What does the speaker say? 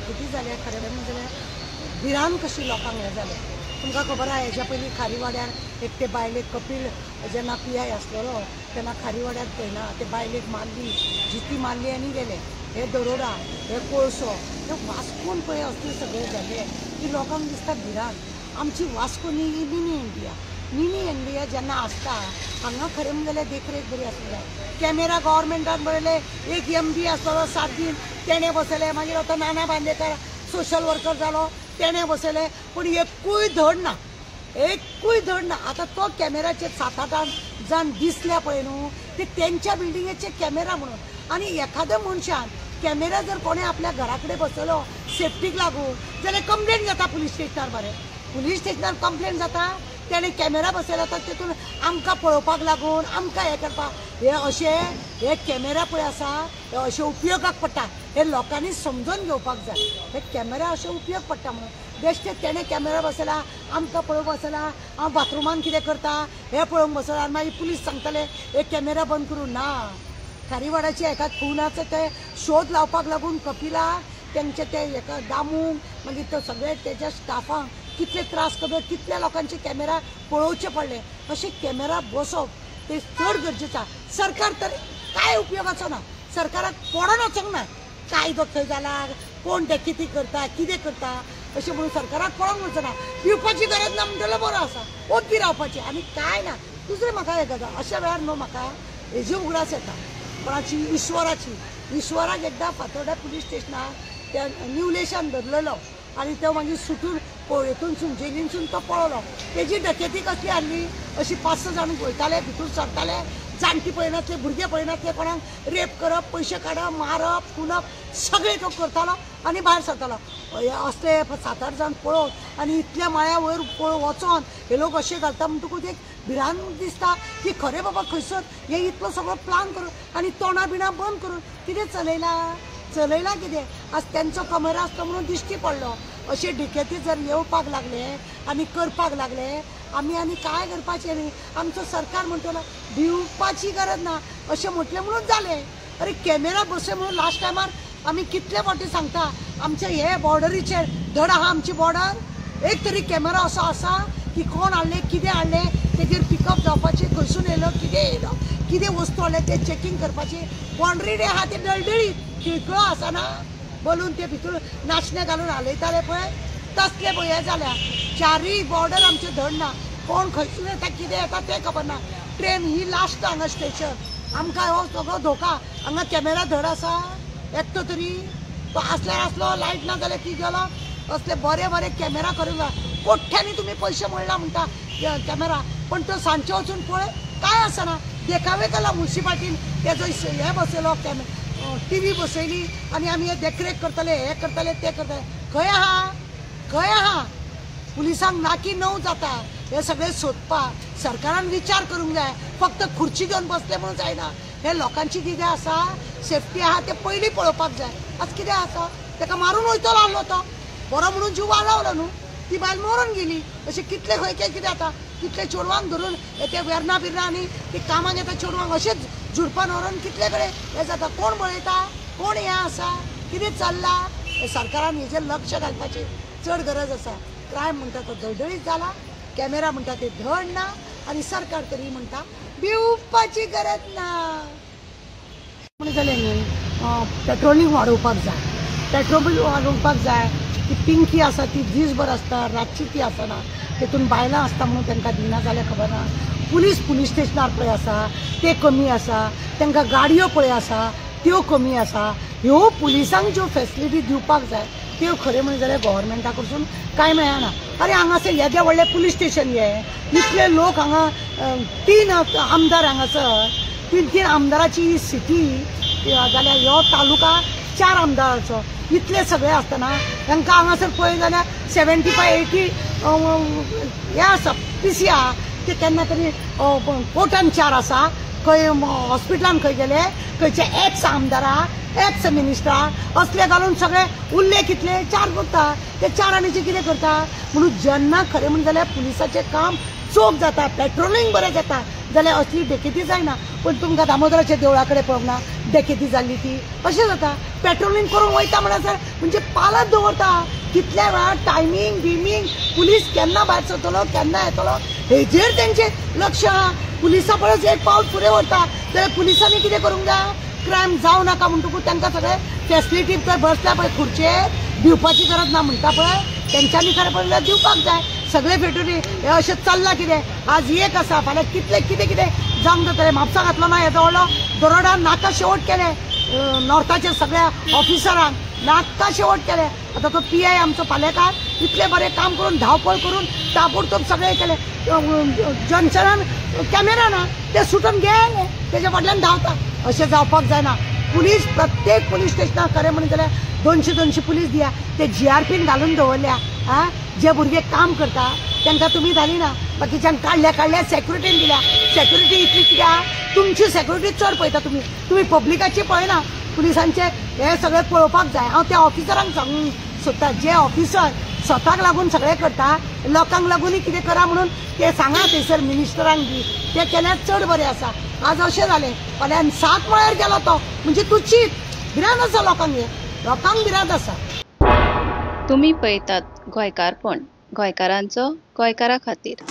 डकेती जाल्या खरें म्हणजे भिरांत कशी लोकांक हें जालें. तुमकां खबर आहा हेज्या पयलीं खारीवाड्यार एक ते बायलेक कपील जेन्ना पी I आसलेलो तेन्ना खारीवाड्यार पळयना ते बायलेक मारली, जिती मारली आनी गेले. हे दरोडा, हे कोळसो, हे वास्कोन पळय असले सगळे जाले की लोकांक दिसता भिरांत. आमची वास्को न्ही मिनी इंडिया, मिनी इंडिया जेन्ना आसता हांगा खरें म्हणलें जाल्यार देखरेख बरी आसूंक जाय. कॅमेरा गव्हर्मेंटान बरयले, एक एम डी आसतलो 7 दीन तेणें बसयले, मागीर आतां नाना बांदेकर सोशल वर्कर जालो तेणें बसयले, पूण एकूय धड ना, एकूय धड ना. आतां तो कॅमेराचेर 7 8 जाण दिसल्या पळय न्हू ते तेंच्या बिल्डिंगेचे कॅमेरा म्हणून. आनी एखाद्या मनशान कॅमेरा जर कोणें आपल्या घरा कडेन बसयलो सेफ्टीक लागून जाल्यार कंप्लेन जाता पुलीस स्टेशनार. बरें, पुलीस स्टेशनार कंप्लेन जाता तेणें कॅमेरा बसयला तर तितून आमकां पळोवपाक लागून आमकां हें करपाक हे अशें हे कॅमेरा पळय आसा हे अशें उपयोगाक पडटा, हे लोकांनी समजून घेवपाक जाय. हे कॅमेरा अशें उपयोग पडटा म्हणून बेश्टे तेणें कॅमेरा बसयला आमकां पळोवंक बसयला, हांव बाथरुमान कितें करता हें पळोवंक बसयला आनी मागीर पुलीस सांगतले हे कॅमेरा बंद करूं ना. खारीवाड्याचे एका खुनाचो ते शोध लावपाक लागून कपिला तेंचे ते एका दामूंक मागीर तो सगळे तेच्या स्टाफांक कितले त्रास करले, कितल्या लोकांचे कॅमेरा पळोवचे पडले. अशे कॅमेरा बसोवप ते चड गरजेचं. सरकार तर काय उपयोगाचो ना, सरकाराक पडोन वचोंक ना कायदो खंय जाला, कोण ते कितें करता कितें करता अशें म्हणून सरकाराक पळोवंक वचना. भिवपाची गरज ना म्हणटलो बरो आसा, ओगी रावपाची आनी कांय ना. दुसरें म्हाका एक गजाल अशा वेळार न्हू म्हाका हेजी उगडास येता कोणाची, ईश्वराची. ईश्वराक एकदां फातोर्डा पुलीस स्टेशनार त्या न्युलेशान धरलेलो आनी तो मागीर सुटून हेतूनसून जेलीनसून तो पळलो. तेजी डकेती कसली आहली, अशी 5 6 जाण वयताले भितूर सरताले, जाणटी पळयनासले, भुरगे पळयनासले, कोणाक रेप करप, पयशे काडप, मारप, खुनप सगळें तो करतालो आनी भायर सरतालो. असले 7 8 जाण पळोवन आनी इतल्या माळ्या वयर वचोन हे लोक अशें घालता म्हणटकूच एक भिरांत दिसता की खरें बाबा खंयसर हे इतलो सगळो प्लान करून आनी तोंडां बिणां बंद करून कितें चलयलां चलयलां कितें. आज तेंचो कॅमेरा आसलो म्हणून दिश्टी पडलो. अशे डिकेती जर येवपाक लागले आनी करपाक लागले आमी आनी काय करपाचें न्ही. आमचो सरकार म्हणटलो भिवपाची गरज ना अशें म्हटलें म्हणून जालें. अरे कॅमेरा बसय म्हणून लास्ट टायमार आमी कितले फावटी सांगता आमचे हे बॉर्डरीचेर धड आहा आमची बॉर्डर, एक तरी कॅमेरा असो आसा की कोण हाडले कितें हाडलें तेजेर पिकअप जावपाचें, खंयसून येयलो कितें येयलो कितें वस्तू हाडले तें चॅकींग करपाचें. बाउंड्री आहा ते डळडळीत खिळखिळो आसा ना बलून ते भितर नाचणे घालून हालयताले पळय तसले पळय हें जाल्या. चारूय बॉर्डर आमचे धड ना, कोण खंयसून येता कितें येता तें खबर ना. ट्रेन ही लास्ट हांगा स्टेशन, आमकां हो सगळो धोका. हांगा कॅमेरा धड आसा एकटो तरी तो आसल्यार आसलो, लायट ना जाल्यार ती गेलो. असले बरे बरे कॅमेरा करूंक जाय. कोट्यांनी तुमी पयशे म्हणला म्हणटा कॅमेरा, पण तो सांजचे वचून पळय काय आसना. देखावे केला मुन्सिपाल्टीन तेजो हे बसयलो टीव्ही बसयली आनी आमी हे देखरेख करतले, हे करतले ते करतले. खंय आहा खंय आहा पुलिसांक नाकी णव जाता हे सगळें सोदपाक. सरकारान विचार करूंक जाय, फक्त खुर्ची घेवन बसले म्हणून जायना. हे लोकांची कितें आसा सेफ्टी आहा तें पयलीं पळोवपाक जाय. आज कितें आसा तेका मारून वयतलो आहलो तो बरो म्हणून जीव वालावलो न्हू, ती बायल मरून गेली. अशें कितले खंय कितें जाता, कितले चेडवांक धरून ते वेर्ना बिर्ना आनी ते कामाक येता चेडवांक अशेंच झुडपान व्हरून कितले कडेन हें जाता. कोण पळयता कोण हें आसा कितें चल्लां हें सरकारान हेजेर लक्ष घालपाची चड गरज आसा. क्रायम म्हणटा तो दळदळीत जाला, कॅमेरा म्हणटा ते धड ना आनी सरकार तरी म्हणटा भिवपाची गरज ना. म्हणून जालें न्ही पेट्रोलिंग वाडोवपाक जाय, पेट्रोलिंग वाडोवपाक जाय. ती पिंकी आसा ती दीसभर आसता, रातची ती आसना, तेतून बायलां आसता म्हणून तांकां दिना जाल्यार खबर ना. पुलीस पुलीस स्टेशनार पळय आसा ते कमी आसा, तांकां गाडयो पळय आसा त्यो कमी आसा. ह्यो पुलिसांक ज्यो फेसिलिटी दिवपाक जाय त्यो खरें म्हणलें जाल्यार गव्हर्मेंटा कडसून कांय मेळना. अरे हांगासर येदें व्हडलें पुलीस स्टेशन घे, इतले लोक हांगा, 3 आमदार हांगासर, 3 आमदाराची ही सिटी जाल्यार ह्यो तालुका 4 आमदाराचो, इतले सगळे आसतना तांकां हांगासर पळय जाल्यार 75-80 हे आसा पी सी आहा ते केन्ना तरी कोर्टान 4 आसा, खंय हॉस्पिटलान खंय गेले, खंयचे एक्स आमदारा एक्स मिनिस्टरा असले घालून सगळे उरले कितले 4 करता, ते 4 आनीचे कितें करता. म्हणून जेन्ना खरें म्हणलें जाल्यार पुलिसाचें काम चोख जाता, पेट्रोलिंग बरें जाता जाल्यार असली डेकेती जायना. पूण तुमकां दामोदराच्या देवळा कडेन पळोवंक ना डेकेती जाल्ली ती. अशें जाता पेट्रोलिंग करून वयता म्हणसर म्हणजे पालत दवरता कितल्या वेळार टायमींग बिमींग पुलीस केन्ना भायर सरतलो केन्ना येतलो हेजेर तेंचें लक्ष आहा. पुलिसां परस एक पावल फुडें व्हरता जाल्यार पुलिसांनी कितें करूंक जाय, क्रायम जावं नाका म्हणटकूच तांकां सगळें फेसिलिटी पळय बसल्या पळय खुर्चेर दिवपाची गरज ना म्हणटा पळय तेंच्यांनी खरें पळयल्यार दिवपाक जाय सगळे फेटून. हें अशें चल्लां कितें आज एक आसा फाल्यां कितलें कितें कितें जावंक जातलें. म्हापसा घातलो ना येदो व्हडलो दरोडा नाका शेवट केलें नॉर्थाच्या सगळ्या ऑफिसरांक नाका शेवट केलें. आतां तो पी I आमचो पालेकार इतलें बरें काम करून धांवपळ करून ताबडतोब सगळें केलें. जंक्शनान कॅमेरा ना ते सुटून गेले तेज्या फाटल्यान धांवता. अशें जावपाक जायना. पुलीस प्रत्येक पुलीस स्टेशनाक खरें म्हणून जाल्यार 200-200 पुलीस दिया. ते GRPन घालून दवरल्या. आं, जे भुरगे काम करता तांकां तुमी घालिना, बाकीच्यान काडल्या काडल्या सेक्युरिटीन दिल्या. सेक्युरिटी इतली कित्याक तुमची सेक्युरिटी चड पळयता तुमी, तुमी पब्लिकाची पळयना. पुलिसांचे हे सगळें पळोवपाक जाय. हांव त्या ऑफिसरांक सांगूंक सोदता, जे ऑफिसर स्वताक लागून सगळें करता लोकांक लागूनय कितें करा म्हणून ते सांगा थंयसर मिनिस्टरांक बी ते केल्यार चड बरें आसा. आज अशें जालें फाल्यां 7 मळ्यार गेलो तो म्हणजे तूं चीत भिरांत आसा लोकांक, हे लोकांक भिरांत आसा. तुमी पळयतात गोंयकारपण, गोंयकारांचो गोंयकारा खातीर.